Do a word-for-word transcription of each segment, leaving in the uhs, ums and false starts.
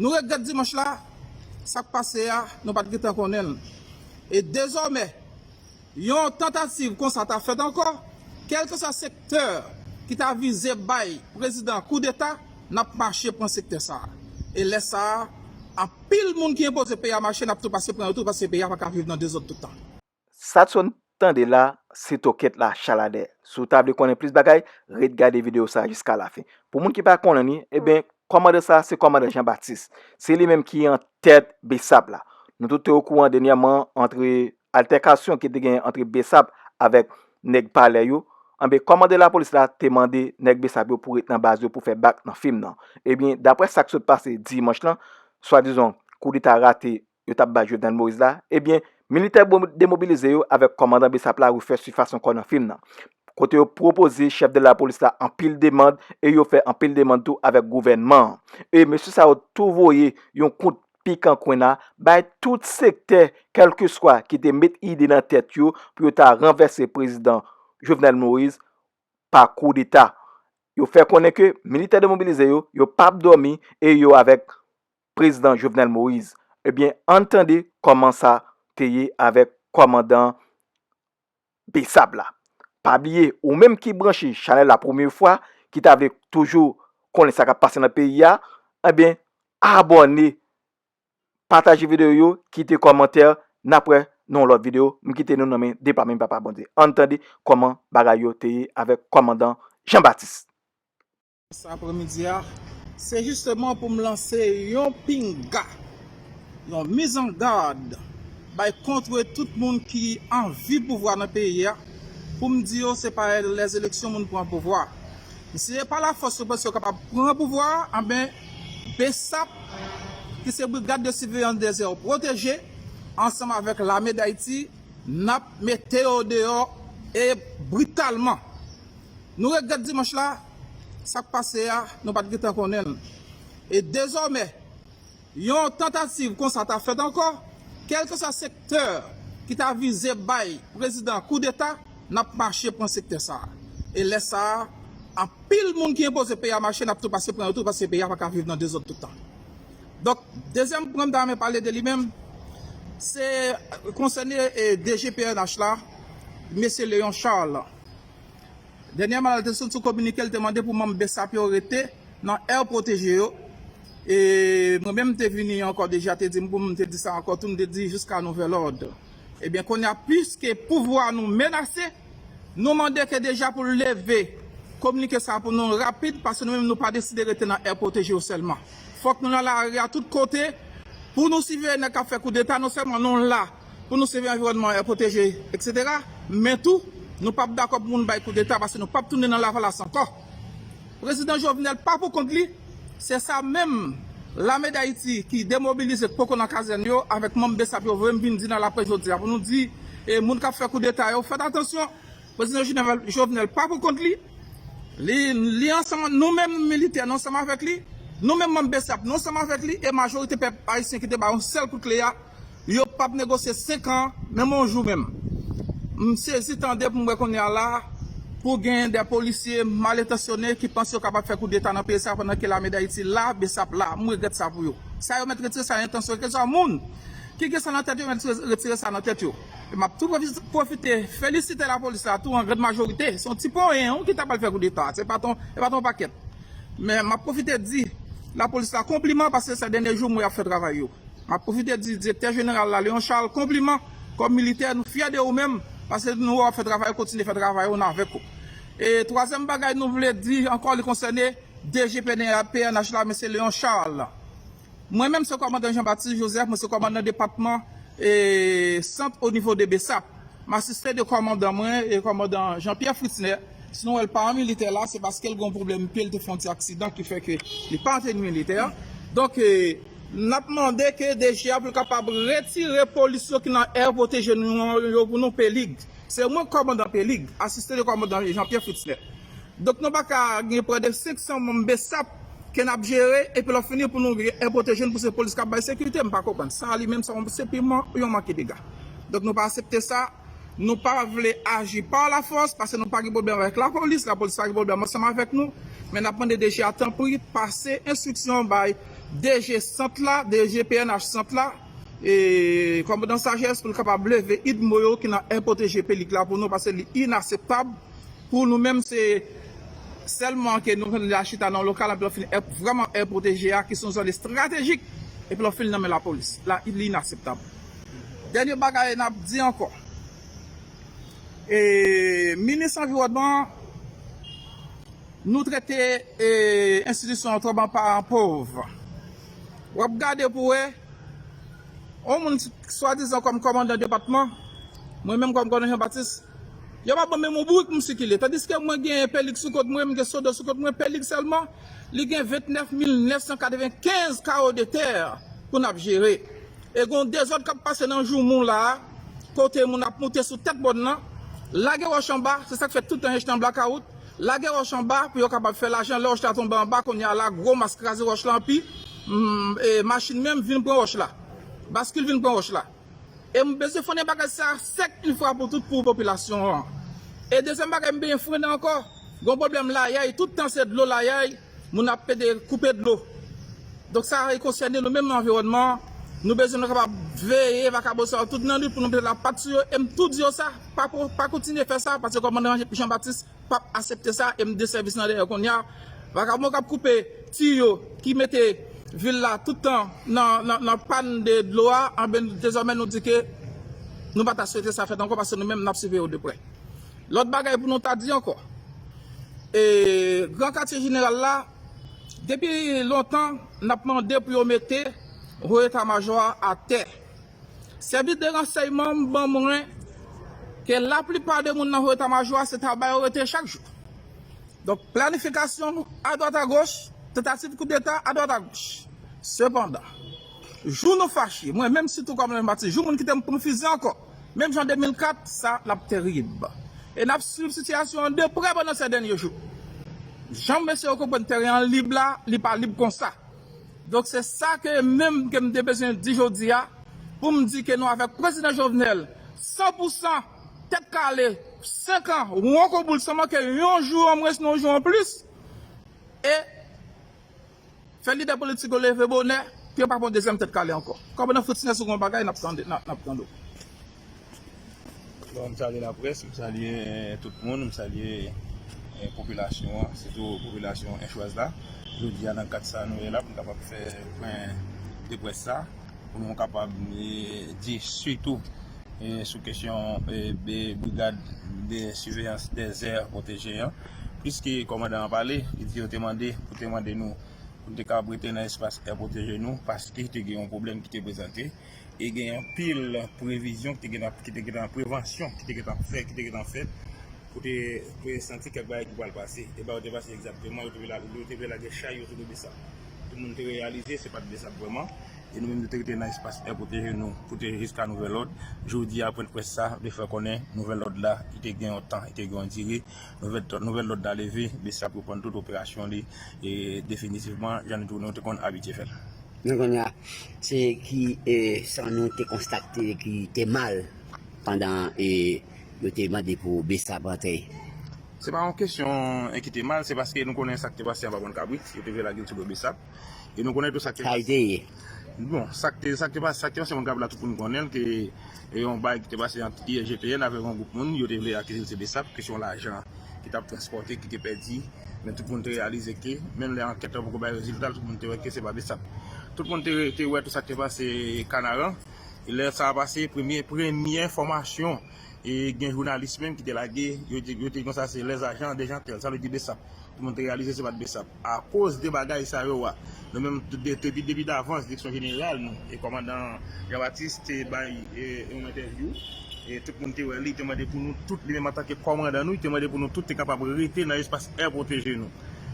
Nou regrèt dimanch la, sa k pase a, nou pa t gentan konnen l. E dezòmè, yon tantativ konsa ta fèt ankò, kèlkeswa sektè ki ta vize bay prezidan koudeta, n ap mache pran sektè sa a. E lè sa a, anpil moun ki enpoze peyi a mache, n ap tou pase pran yo tou, paske peyi a pa ka viv nan dezòd tout tan. Sa w tande la, se tokèt la chaladè. Si w ta vle konnen plis bagay, ret gade videyo sa a jiska lafen. Pou moun ki pa konnen li, ebyen, kòmandan sa a se kòmandan Jean Baptiste. Se li menm ki an tèt BSAP la. Nou tout te okouran dènyèman antre altèkasyon ki te genyen antre BSAP avèk nèg palè yo. Anben, kòmandan lapolis la te mande nèg BSAP yo pou ret nan baz yo pou fè bak nan fim nan. Ebyen, daprè sa k sot pase dimanch lan, swadizan koudeta rate yo t ap bay Jovenel Moïse la, ebyen, militè demobilize yo avèk kòmandan BSAP la refè sifas ankò nan fim nan. Kote yo pwopoze chèf de lapolis la anpil demann e yo fè anpil demann tou avèk gouvènman an. E mesye sa yo tou voye yon kout pik an kwenna bay tout sektè, kèlkeswa ki te met ide nan tèt yo pou yo ta ranvèse prezidan Jovenel Moïse pa koudeta. Yo fè konnen ke militè demobilize yo, yo p ap dòmi e yo avèk prezidan Jovenel Moïse. Ebyen, ann tande kòman sa te ye avèk kòmandan BSAP la. Pa bliye, ou menm ki branche chanèl la premye fwa, ki ta vle toujou konnen sa k ap pase nan peyi a, ebyen, abòne, pataje videyo yo, kite kòmantè, n ap wè nan yon lòt videyo. M kite nou nan men depa men Papa Bondye. Ann tande kòman bagay yo te ye avèk kòmandan Jean Baptiste. Sa aprèmidi a, se jisteman pou m lanse yon pinga, yon mizangad bay kont tout moun ki anvi pouvwa nan peyi a, pou m di yo se pa lèzeleksyon moun pran pouvwa. Si se pa lafòs yo panse yo kapab pran pouvwa a, anben, BSAP, ki se Brigade de Surveillance des Aires Protégées, ansanm avèk Lame Dayiti, n ap mete yo deyò e britalman. Nou regrèt dimanch la, sa k pase a, nou pa t gentan konnen l. E dezòmè, yon tantativ konsa ta fèt ankò, kèlkeswa sektè ki ta vize bay prezidan koudeta, n ap mache pran sektè sa a. E lè sa a, anpil moun ki enpoze peyi a mache, n ap tou pase pran yo tou, paske peyi a pa ka viv nan dezòd tout tan. Donk, dezyèm pwen m ta renmen pale de li menm, se konsène eh, DG PNH la, mesye Léon Charles. Dènyèman, l te sot sou kominike, l te mande pou manm BSAP yo rete nan air protégé yo. E mwen menm, m te vini ankò deja, te di m pou m te di sa ankò tou, m te di jiska nouvèl òd. Ebyen, kounye a, piske pouvwa nou menase, nou mande ke deja pou l leve kominike sa pou nou rapid, paske nou menm, nou pa deside rete nan air protégé yo sèlman. Fòk nou nan lari a tout kote pou nou siveye nèg k ap fè koudeta, non sèlman nou la, pou nou sèvi anviwònman an, pwoteje, etsetera. Men tou, nou p ap dakò pou moun bay koudeta, paske nou p ap tounen nan Lavalas ankò. Prezidan Jovenel pa pou kont li, se sa menm Lame Dayiti ki demobilize k poko nan kazèn yo, avèk manm BSAP yo voye m vin di nan laprès jodi a, pou nou di, e, moun k ap fè koudeta yo, fèt atansyon, prezidan Jovenel, Jovenel pa pou kont li, li, li ansanm, nou menm militè, nou ansanm avèk li, nou menm manm BSAP, nou ansanm avèk li, e majorite pèp ayisyen ki te ba yon sèl kout kle a, yo p ap negosye senk an, menm yon jou menm. M sezi tande pou m wè kounye a la, pou gen de polisye malentansyone ki panse yo kapab fè koudeta nan peyi sa a pandan ke Lame Dayiti la, BSAP la. M regrèt sa pou yo. Sa yo mèt retire sa nan entansyon yo, kèlkeswa moun ki gen sa nan tèt yo, mèt retire sa nan tèt yo. E m ap tou pwofi-, pwofite felisite lapolis la tou an grann majorite. Se yon ti ponyen wi ki ta pral fè koudeta. Se pa t yon, se pa t yon pakèt. Men m ap pwofite di lapolis la konpliman paske se dènye jou m wè y ap fè travay yo. M ap pwofite di direktè jeneral la, Léon Charles, konpliman. Kòm militè, nou fyè de ou menm, paske nou wè w ap fè travay, kontinye fè travay ou, n avèk ou. E twazyèm bagay nou vle di ankò, li konsène DG PNH la, mesye Léon Charles. Mwen menm, se kòmandan Jean Baptiste Joseph, mwen se kòmandan depatman e sant o nivo de BSAP. M asiste de kòmandan mwen, e kòmandan Jean Pierre Fritzner. Si nou wè l pa an militè la, se paske l gen yon pwoblèm pye, l te fè yon ti aksidan ki fè ke li pa an teni militè. Donk, e, n ap mande ke DG a pou l kapab retire polis yo ki nan air pwoteje nou yo pou nou, Pelig. Se mwen kòmandan Pelig, asiste de kòmandan Jean Pierre Fritzner. Donk, nou pa ka gen prè de senk san manm BSAP ke n ap jere, epi lè w fini pou nou gen air pwoteje n pou se polis k ap bay sekirite, m pa konprann. Sa li menm, sa se piman yon manke dega. Donk, nou pa aksepte sa. Nou pa vle aji pa lafòs, paske nou pa gen pwoblèm avèk lapolis, lapolis pa gen pwoblèm ansanm avèk nou. Men n ap mande DG a tanpri pase enstriksyon bay DG sant la, DG PNH sant la, e kòmandan Sagesse pou l kapab leve idmo yo ki nan air pwoteje Pelig la pou nou, paske li inaseptab pou nou menm. Se sèlman ke nou la chita nan lokal, epi lè w fin air, vrèman air pwoteje a, ki se yon zòn estratejik, epi lè w fin nan men lapolis. La, li inaseptab. Dènye bagay n ap di ankò, e, minis anviwònman, nou trete, e, enstitisyon an twò ban paran pòv. W ap gade pou wè, yon moun swadizan kòm kòmandan depatman, mwen menm kòm kòmandan Jean Baptiste, yo pa ban m menm yon bourik pou m sikile. Tandiske mwen gen Pelig sou kont mwen, m gen Sodo sou kont mwen, Pelig sèlman, li gen vennèf mil nèf san katrevenkenz kawo de tè pou n ap jere. E gen yon dezòd k ap pase nan Joumou la a, kote moun ap moute sou tèt mòn nan, lage wòch anba, se sa k fè tout tan Echann blakawout, lage wòch anba pou yo kapab fè lajan, lè wòch la tonbe anba, kounye a la, gwo mas kraze wòch la anpi, mm, e machin menm vin pran wòch la. Baskil vin pran wòch la. E m bezwen fè konnen bagay sa a sèk yon fwa pou tout pou popilasyon an. E dezyèm bagay, m bezwen frennen ankò, gen yon pwoblèm layay, tout tan se dlo layay, moun ap pede koupe dlo. Donk sa e konsène nou menm nan anviwònman an. Nou bezwen nou kapab veye vakabon sa yo tout nan lit pou nou mete lapat sou yo. E m tou di yo sa, pa, pa kontinye fè sa, paske kòmandan Jean Baptiste p ap aksepte sa, e m de sèvis nan dèyè kounye a. Vakabon k ap koupe tiyo ki mete vil la tout tan nan, nan, nan pàn de dlo a, anben dezòmè nou di ke nou pa ta swete sa fèt ankò, paske nou menm n ap siveye yo de prè. Lòt bagay pou nou ta di ankò, e, Gran Katye Jeneral la, depi lontan, n ap mande pou yo mete Wo Eta Majò a atè. Sèvis de ransèyman m ban mwen ke laplipa de moun nan Wo Eta Majò a se ta ba yo rete chak jou. Donk, planifikasyon adwat agoch, tantativ koudeta adwat agoch. Sepandan, jou nou fache, mwen menm sitou kòm Jean Baptiste, jou moun kite m pran fizi ankò, menm jan de mil kat, sa l ap terib. E n ap swiv sitiyasyon an de prè pandan sè dènye jou. Jan mesye yo konprann teren an lib la, li pa lib konsa. Donk, se sa ke menm ke m te bezwen di jodi a, pou m di ke nou avèk Prezidan Jovenel, san pou san, tèt kale, senk an, won kou boul san manke yon jou anmwens, yon jou anplis, e fè lidè politik yo leve bonè, pou yo pa pran dezyèm tèt kale ankò. Kòmandan Fritz Nèso, gon bagay, n ap tande, n ap, n ap tande w. Bon, m salye laprès, m salye, eh, tout moun, m salye, eh, popilasyon an, sitou popilasyon enchwaz la. Jodi a, nan kad sa nou ye la, pou n kapab fè pwen de près sa, pou nou kapab, eh, di sitou, eh, sou kesyon, eh, be-, brigad de siveyans dèzè pwoteje an. Pliske kòmandan an pale, li di yo te mande, pou te mande nou, pou n te kapab rete nan espas air pwoteje nou, paske te gen yon pwoblèm ki te prezante. E gen anpil previzyon ki te gentan, ki te gentan prevansyon, ki te gentan fè, ki te gentan fèt, pou te, pou te santi kèk bagay ki pral pase. E bagay yo te pase egzakteman, yo te vle la-, yo te vle lage chay yo sou do Besap. Tout moun te reyalize se pa t Besap vrèman. E nou menm nou te rete nan espas air pwoteje nou pou te jiska nouvèl òd. Jodi a, pwen de près sa, vle fè konnen nouvèl òd la, li te gen yon tan, li te gen yon dire. Nouvèl, nouvèl òd la leve, Besap reprann tout operasyon li, e definitivman, jan nou te, nou te konn abitye fè l. Men kounye a, se ki, e, sa nou te konstate ki te mal pandan, e, yo te mande pou Besap antre? Se pa yon kesyon, e, ki te mal, se paske nou konnen sa k te pase anba Bòn Kabrit, yo te vle lage l sou do Besap. E nou konnen tou sa k te pase. Sa l te ye. Bon, sa k te, sa k te pase, sa k te pase Bòn Kabrit la, tout moun konnen l, ke, e, yon bagay ki te pase ant I G P N avèk yon gwoup moun, yo te vle akize l se Besap, kesyon lajan ki t ap transpòte, ki te pèdi. Men tout moun te reyalize ke, menm lè ankèt la poko bay rezilta l, tout moun te wè ke se pa Besap. Tout moun te, te wè tou sa k te pase Kanaran. E lè sa a pase, premye, premye enfòmasyon, e gen jounalis menm ki te lage, yo te, yo te di konsa se les agents de Jeantel, sa vle di Besap. Tout moun te reyalize se pa t Besap. Akoz de bagay sa yo a, nou menm, tout de-, depi, depi davans, direksyon jeneral nou, e kòmandan Jean Baptiste te bay, e, yon entèvyou, e tout moun te wè li, te mande pou nou tout, li menm antanke kòmandan nou, li te mande pou nou tout te kapab rete nan espas air pwoteje nou.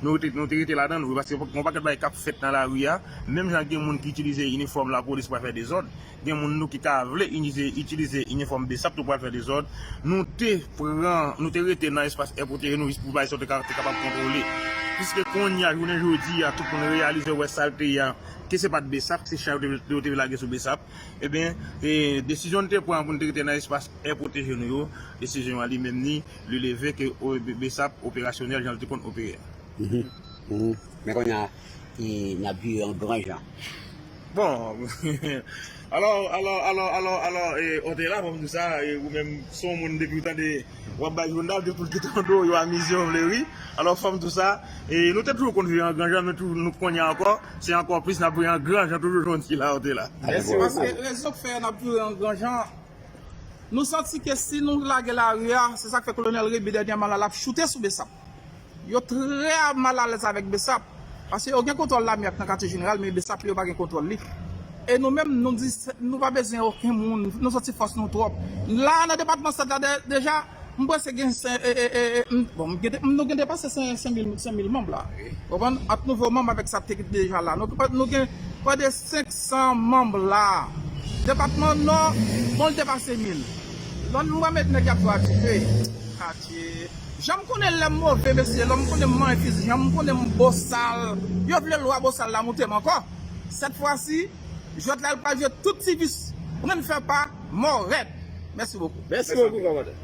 Nou te, nou te rete ladan l, wi, paske gon pakèt bagay k ap fèt nan lari a, menm jan gen moun ki itilize inifòm lapolis pou al fè dezòd, gen moun nou ki ka vle itilize, itilize inifòm Besap tou pral fè dezòd. Nou te pran, nou te rete nan espas air pwoteje nou jis pou bagay sa yo te ka, te kapab kontwole. Piske kounye a, jounen jodi a, tout moun reyalize wè sa l te ye a, ke se pa t Besap, se chay yo te, yo te vle lage sou Besap. Ebyen, e, desizyon nou te pran pou nou te rete nan espas air pwoteje nou yo, desizyon an li menm ni, li leve ke, o, Be-, Besap operasyonèl jan l te konn opere a. Mhm. Mhm. Men kounye a, e, n ap vire an gran jan. Bon, alò, alò, alò, alò, alò, e, Otela, fò m di w sa, e, ou menm se yon moun depi w tande w ap bay jounal, depi w kite yon do, yo amize w, vle ri. Alò, fò m di w sa, e, nou te toujou konn vire an gran jan, nou toujou, nou kounye a ankò, se ankò plis n ap vire an gran jan toujou jodi la, Otela. Mèsi. Paske rezon k fè n ap vire an gran jan, nou santi ke si nou lage lari a, se sa k fè Kolonèl Remy dènyèman la, l ap choute sou Besap. Yo trè malalèz avèk Besap. Paske yo gen kontwòl lame ak nan katye jeneral, men Besap yo pa gen kontwòl li. E nou menm, nou di, se- nou pa bezwen okenn moun, nou santi fòs nou twòp. La, nan depatman Sid la, de- deja, m panse gen, sen- e- e- e- e- m- bon, m gen de- nou gen depase sen- senk mil, senk mil manm la. Konprann? Ant nouvo manm avèk sa k te deja la. Nou, nou gen prè de senk san manm la. Depatman Nò, bon, l depase mil. Lòn mwen met nèg y ap jwe a dife. Adye. Jan m konnen lè m move, mesye, lè m konnen m manyen fizi, jan m konnen m bosal. Yo vle lwa bosal la moute m ankò. Sèt fwa si, jwèt la, l pral jwe tout ti vis. Pran fè pa, mò rèd. Mèsi bokou. Mèsi bokou, kòmandan.